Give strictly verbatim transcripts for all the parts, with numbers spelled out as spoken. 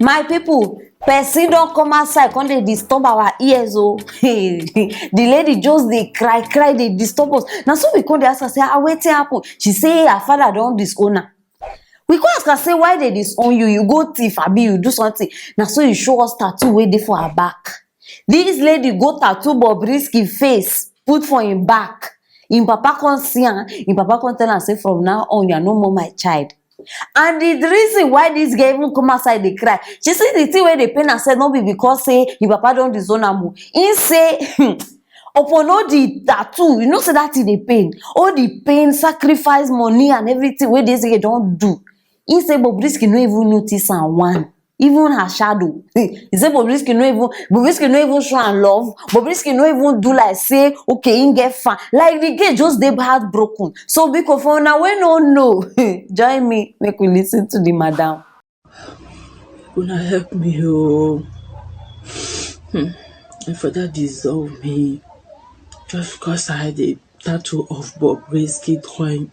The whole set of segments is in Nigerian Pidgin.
My people, person don come outside come dey disturb our ears o. The lady just dey cry cry dey disturb us. Na so we come dey ask her say, ah, wetin happen? She say her father don disown her. We come ask her say, why dey disown you? You go thief abi you do something? Na so you show us tattoo wey dey for her back. This lady go tattoo Bobrisky face put for him back. Him papa come see am. Him papa come tell am say, from now on, you are no more my child. And the reason why this girl even come outside dey cry, she say the thing wey dey pain herself no be because say him papa don disown am o. He say upon all the tattoo, you know say that thing dey pain. All the pain, sacrifice, money and everything wey this girl don do, he say Bobrisky no even notice am one. Even her shadow. He say Bobrisky no even Bobrisky no even show am love. Bobrisky no even do like say okay, him get fan. Like the girl just dey heartbroken. So because for una wey no know, join me make we listen to the madam. Una help me o. Hmm. And for that dissolve me. Just because I had a tattoo of Bobrisky drawing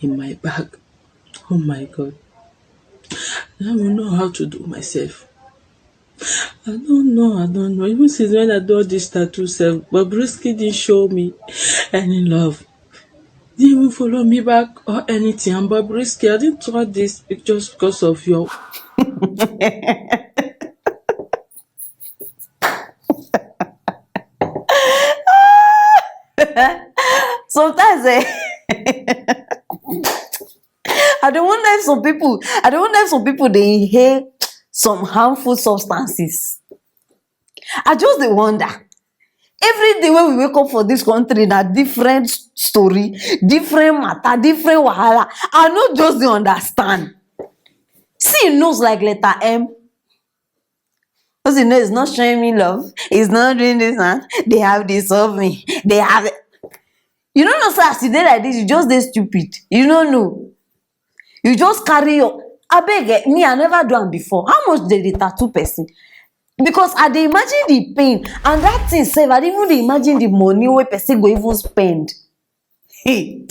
in my back. Oh my God. I don't know how to do myself. I don't know, I don't know. Even since when I do all this tattoo self, Bobrisky didn't show me any love. Didn't even follow me back or anything. And Bobrisky, I didn't do all this just because of your Sometimes eh, I dey wonder if some people, I dey wonder if some people dey inhale some harmful substances. I just dey wonder. Every day wey we wake up for this country na different story, different matter, different wahala. I no just dey understand. See nose like letter M. Because you know it's not showing me love, it's not doing this and they have this of me. They have it. You don't know, sir, as you dey like this, you just dey stupid. You don't know. You just carry your abeg eh, me, I never do am before. How much dey dey tattoo person? Because I dey imagine the pain and that thing sef, I dey even dey imagine the money wey person go even spend. Hey,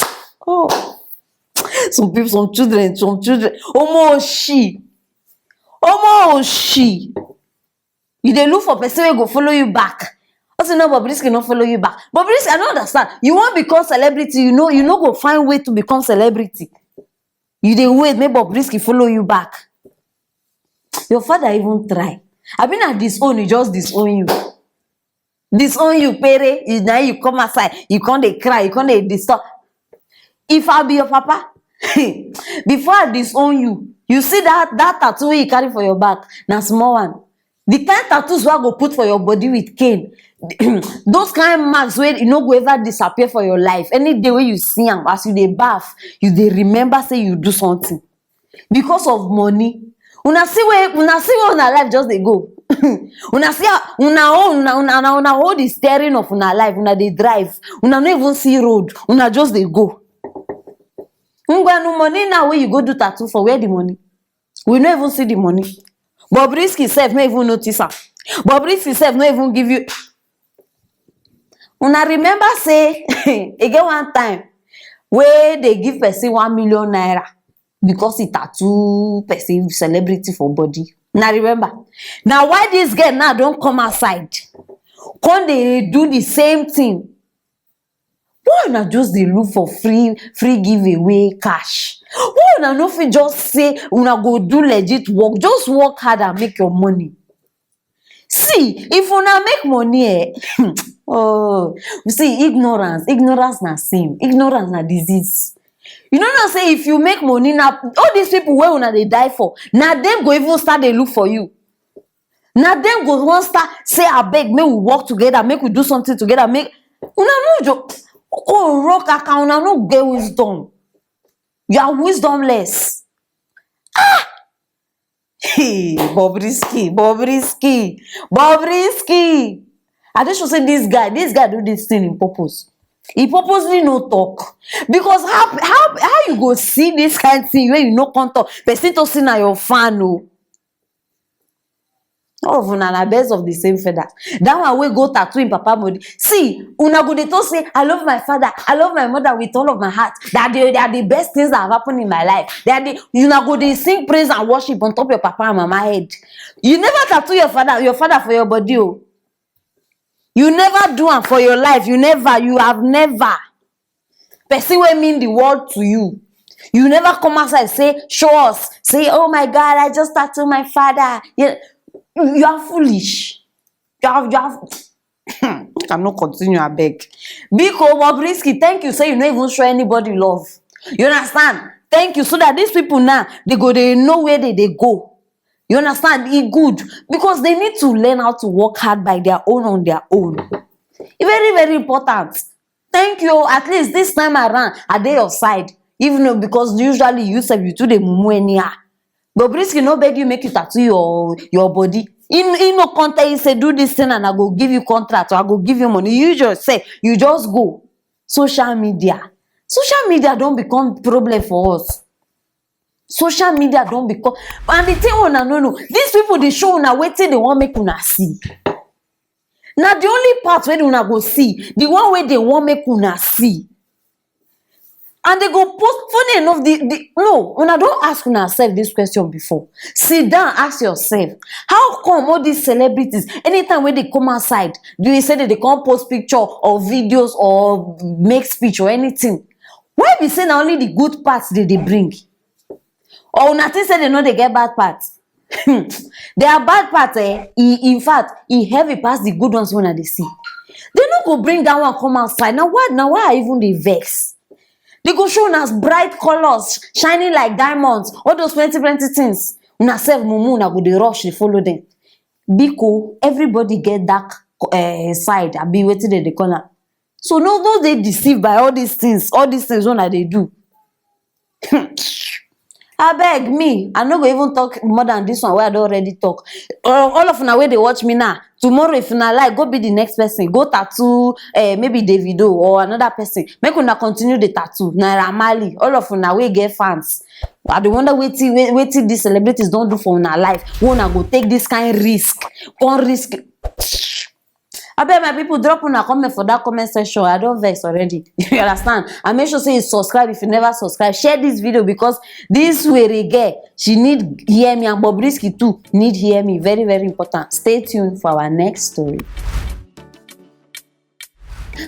oh, some people, some children, some children. Omo oshi, omo oshi. You dey look for person wey go follow you back. Also, no, Bobrisky no follow you back. Bobrisky, I no understand. You wan become celebrity, you know, you no go find way to become celebrity. You dey wait make Bobrisky follow you back. Your father even try. I mean, na disown, he just disown you. Disown you, pere. You, now you come outside, you come dey cry, you come dey disturb. If I be your papa, before I disown you, you see that that tattoo wey you carry for your back, na small one. The kind tattoos wey I go put for your body with cane, those kind marks wey e no go ever disappear for your life. Any day wey you see am, as you dey baff, you dey remember say you do something because of money. Una see where una see where una life just dey go. Una see how una own una una una una hold the steering of una life, una dey drive, una no even see road, una just dey go. Ngwanu, money now wey you go do tattoo for, where the money? We no even see the money. Bobrisky sef no even notice am. Bobrisky sef no even give you. Una remember say e get one time wey dey give person one million naira because he tattoo person celebrity for body. Una remember? Na why this girl now don come outside, come dey do the same thing. Why una just dey look for free free giveaway cash? Why una no fit just say una go do legit work? Just work hard and make your money. See, if una make money eh, oh, you see, ignorance, ignorance na sin, ignorance na disease. You no know say if you make money, na all these people wey una dey die for, na dem go even start dey look for you. Na dem go wan start say, abeg, make we work together, make we do something together, make una no jo ko rock aka, una no get wisdom. You are wisdomless. Hey, Bobrisky, Bobrisky, Bobrisky. I just should say this guy, this guy do this thing in purpose. He purposely no talk because how how how you go see this kind thing wey you no come talk? Person to see na your fan o. All of una na birds of the same feather. That one wey go tattoo im papa body. See, una go dey talk say, "I love my father, I love my mother with all of my heart. That they, they are the best things that have happened in my life." They are the, una go dey sing praise and worship on top your papa and mama head. You never tattoo your father, your father for your body o. You never do am for your life. You never, you have never. Person wey mean the world to you. You never come outside say, show us, say, "Oh my God, I just tattoo my father." You, you are foolish. You have, you have. I no continue, abeg. Biko Bobrisky, thank you. Say you no even show anybody love. You understand? Thank you. So that these people now, they go, they know where they, they go. You understand? E good because they need to learn how to work hard by their own, on their own. E very, very important. Thank you. At least this time around, I dey your side. Even though, because usually you sef, you too dey mumu anyhow. Bobrisky no beg you make you tattoo your, your body. He, he no come tell you say, "Do this thing and I go give you contract or I go give you money." You yourself, you just go. Social media. Social media don become problem for us. Social media don become, and the thing una no know, these people dey show una wetin they wan make una see. Na the only part wey una go see, the one wey they wan make una see. And they go post, funny enough, the, the, no, una don ask una sef this question before. Sit down, ask yourself, how come all these celebrities, anytime wey they come outside, do you say that they come post picture or videos or make speech or anything? Why be say na only the good parts they dey bring? Or una think say they no dey get bad part? Their bad part, eh, e, in fact, e heavy pass the good ones wey una dey see. They no go bring that one come outside. Na why, na why I even dey vex. They go show una bright colors, shining like diamonds, all those plenty, plenty things. Una sef mumu, una go dey rush, dey follow them. Biko, everybody get dark, eh, side, abi wetin dem dey call am. So no, no dey deceived by all these things, all these things wey una dey do. Abeg, me, I no go even talk more than this one wey I don already talk. Uh, all of una wey dey watch me now, tomorrow, if una like, go be the next person, go tattoo, eh, maybe Davido or another person. Make una continue the tattoo. Naira Marley, all of una wey get fans, I dey wonder wetin, we-, wetin these celebrities don do for una life. Wey una go take this kind risk, come risk. Abeg, my people, drop una comment for that comment section. I don vex already. You understand? And make sure say you subscribe if you never subscribe. Share this video because this were girl, she need hear me, and Bobrisky too need hear me. Very, very important. Stay tuned for our next story.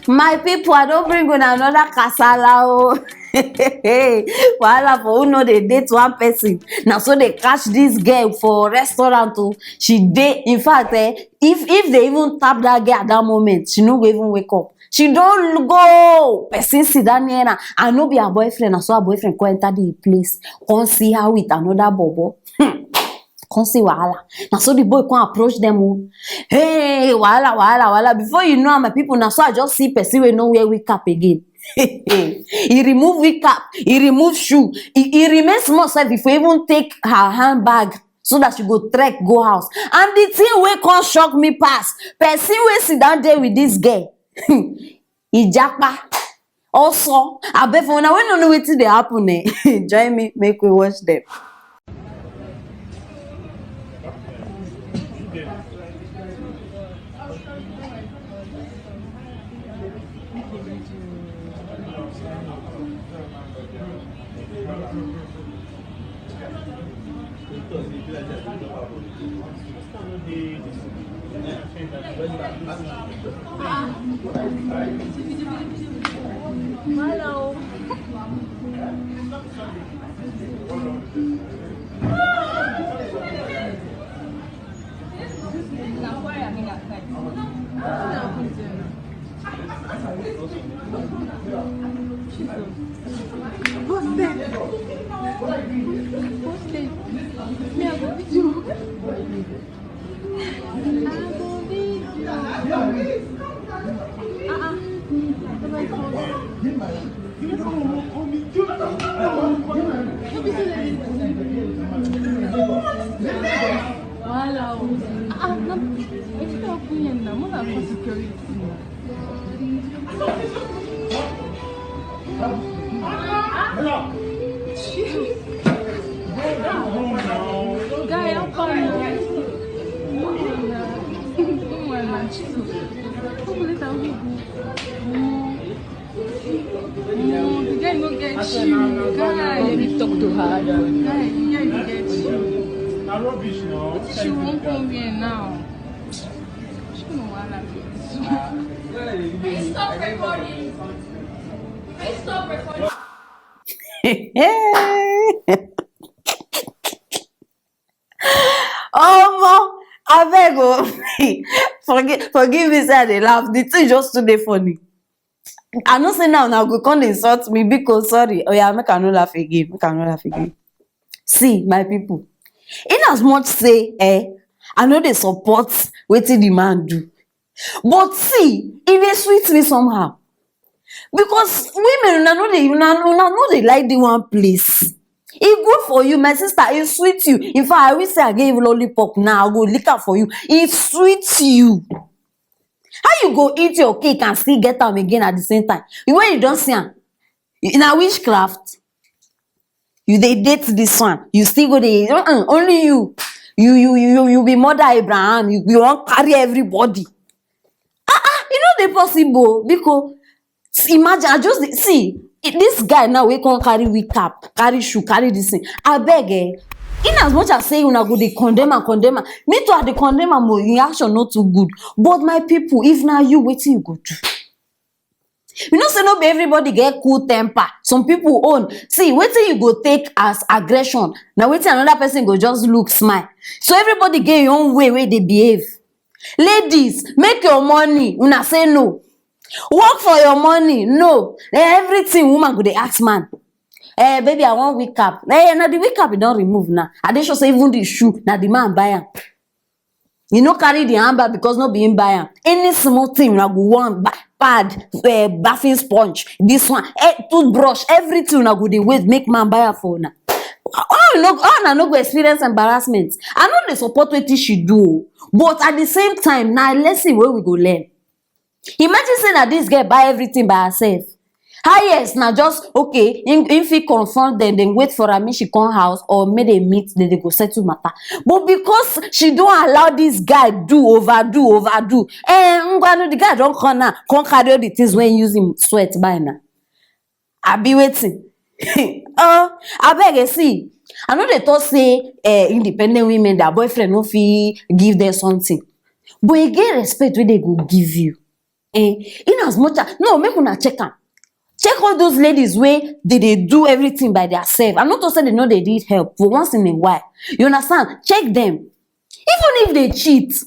My people, I don bring una another kasala o. Wahala for who no dey date one person. Na so they catch this girl for restaurant o. She dey, in fact, eh, if, if they even tap that girl at that moment, she no go even wake up. She don go. Person sit down near her. And no be her boyfriend. Na so her boyfriend come enter the place. Come see her with another bobo. Hmm. Come see wahala. Na so the boy come approach them o. Hey, wahala, wahala, wahala. Before you know am, my people, na so I just see person wey no wear wig cap again. He remove wig cap, he remove shoe. He, he remain small sef if you even take her handbag so that she go trek go house. And the thing wey come shock me pass, person wey sit down there with this girl, Ijapa, also, abeg, for una wey no know wetin dey happen, eh, join me, make we watch them. Wahala o. Ah, na, wetin dey happen here now? More na for security. Guy, how far now? Omo, the guy no get chill. Guy, let me talk to her. Guy, the guy no get chill. Na rubbish now. Wetin she wan come here now? She no wahala be this one. Stop recording. Stop recording. Omo, abeg o, forgive forgive me say I dey laugh, the thing just too dey funny. I know say now una go come dey insult me, biko, sorry. Oya, make I no laugh again, make I no laugh again. See, my people, in as much say, eh, I no dey support wetin the man do, but see, e dey sweet me somehow, because women, una no dey, una una no dey like dey one place. E good for you, my sister, e sweet you. In fact, I wish say I get lollipop now, I go lick am for you. E sweet you. How you go eat your cake and still get am again at the same time? When you don see am, na witchcraft. You dey date this one, you still go dey, uh-uh, only you. You you you you be mother Abraham, you you wan carry everybody. Ah ah, e no dey possible, biko. Imagine, I just dey see, this guy now wey come carry wig cap, carry shoe, carry this thing. Abeg, eh, in as much as say una go dey condemn am, condemn am, me too, I dey condemn am o, im action no too good. But my people, if na you, wetin you go do? You know say no be everybody get cool temper. Some people own, see, wetin you go take as aggression, na wetin another person go just look, smile. So everybody get im own way wey dey behave. Ladies, make your money, una say no. Work for your money, no. Eh, everything woman go dey ask man. Eh, baby, I wan wig cap. Eh, na the wig cap you don remove now. I dey sure say even the shoe, na the man buy am. You no carry the handbag because no be him buy am. Any small thing una go want, ba- pad, eh, bathing sponge, this one, eh, toothbrush, everything una go dey wait make man buy am for una. All una, all una no go experience embarrassment. I no dey support wetin she do o, but at the same time, na lesson wey we go learn. Imagine say na this girl buy everything by herself. Highest na just, okay, im im fit confront dem, dem wait for am make she come house, or make dem meet, dem dey go settle matter. But because she don allow this guy do, overdo, overdo, eh, ngwanu, the guy don come now, come carry all the things wey im use im sweat buy na. Abi wetin? Oh, abeg, eh, see, I no dey talk say, eh, independent women, their boyfriend no fit give them something, but e get respect wey dem go give you. Eh, in as much as, no, make una check am. Check all those ladies wey dey dey do everything by their self. I no talk say dem no dey need help, but once in a while, you understand? Check them. Even if they cheat,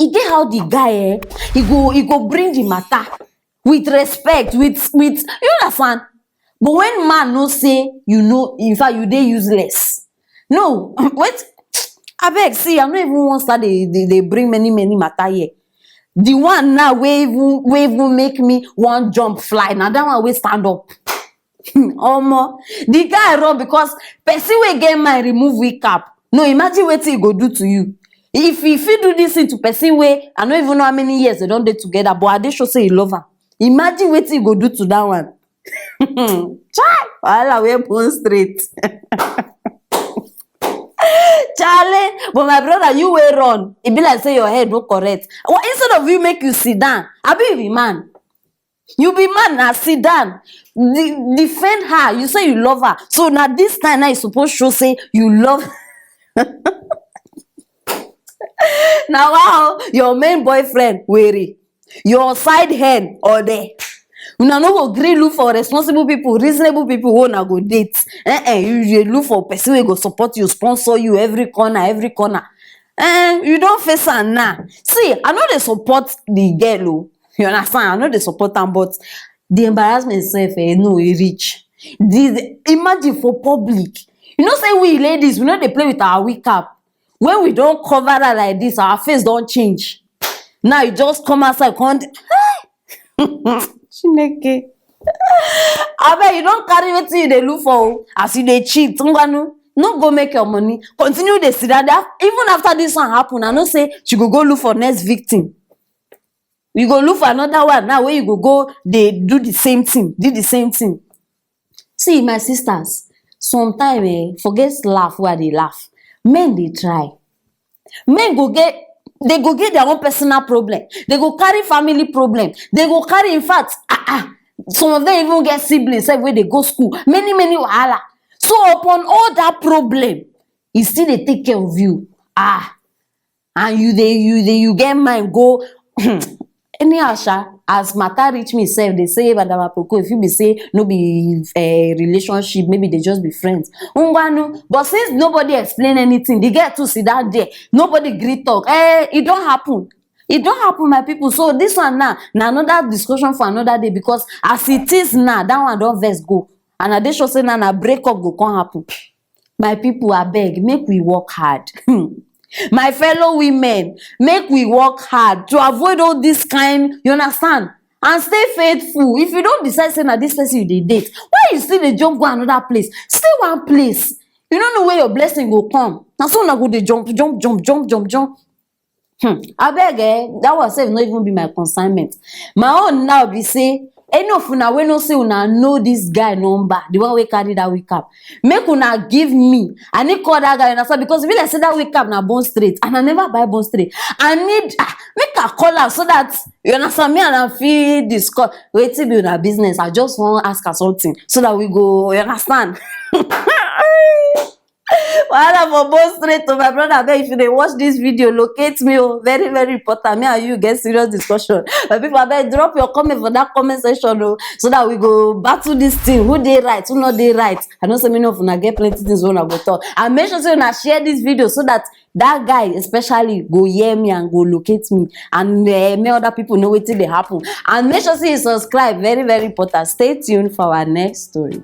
e get how the guy, eh, he go he go bring the matter with respect, with with you understand. But when man know say you know, in fact, you dey useless. No, wait, abeg, see, I no even wan start dey dey dey bring many many matter here. The one now wey even wey even make me wan jump fly, na that one wey stand up. Omo, the guy run because person wey get mind remove wig cap. No, imagine wetin e go do to you. If e fit do this thing to person wey I no even know how many years dem don dey together, but I dey sure say e love am. Imagine wetin e go do to that one. Chai! Wahala wey bone straight. Charlie, but my brother, you wey run, e be like say your head no correct. Wha- Instead of you make you sit down, abi you be man? You be man na, sit down. De- defend her. You say you love her. So na this time now you suppose show say you love. Na wow, your main boyfriend were, your side hen or there. Una no go gree look for responsible people, reasonable people wey una go date. Eh eh, you dey look for person wey go support you, sponsor you every corner, every corner. Eh, you don face am now. See, I no dey support the girl o. You understand? I no dey support am, but the embarrassment sef, eh, no, e reach. The, imagine for public. You know say we ladies, we no dey play with our wig cap. When we don cover her like this, our face don change. Now you just come outside, come dey, hey! Chineke. Abeg, you don carry wetin you dey look for o. As you dey cheat, ngwanu, no go make your money. Continue dey sit down there. Even after this one happen, I know say she go go look for next victim. You go look for another one now wey you go go dey do the same thing, do the same thing. See, my sisters, sometimes, eh, forget laugh wey I dey laugh. Men dey try. Men go get They go get their own personal problem, they go carry family problem, they go carry, in fact, ah ah, some of them even get siblings sef wey dey go school, many many wahala. So upon all that problem, e still dey take care of you. Ah, and you dey you dey you get mind go anyhow sha. As matter reach me sef, dey say madam aproko, e fit be say no be eh, relationship, maybe they just be friends, ngwanu. But since nobody explain anything, the girl too sit down there, nobody gree talk. Eh, e don happen. E don happen, my people. So this one now na another discussion for another day, because as it is now, that one don vex go, and I dey sure say now na break up go come happen. My people, abeg, make we work hard. My fellow women, make we work hard to avoid all this kind, you understand, and stay faithful. If you don decide say na this person you dey date, why you still dey jump go another place? Stay one place. You no know where your blessing go come. Na so una go dey jump jump jump jump jump jump. Hmm. Abeg, eh, that one sef no even be my consignment. My own now be say, any of una wey know say una know this guy number, the one wey carry that wake up, make una give me. I need call that guy, you understand, because e be like say that wake up na Bond Street, and I never buy Bond Street. I need, ah, make I call am so that, you understand, me and am fit discuss wetin be una business. I just wan ask her something so that we go, you understand. Wahala for Bond Street o, my brother. Abeg, if you dey watch this video, locate me o. Very very important. Me and you get serious discussion. My people, abeg, drop your comment for that comment section o, so that we go battle this thing. Who dey right, who no dey right? I know say many of una get plenty things wey una go talk. And make sure say una share this video so that that guy especially go hear me and go locate me, and eh, make other people know wetin dey happen. And make sure say you subscribe. Very very important. Stay tuned for our next story.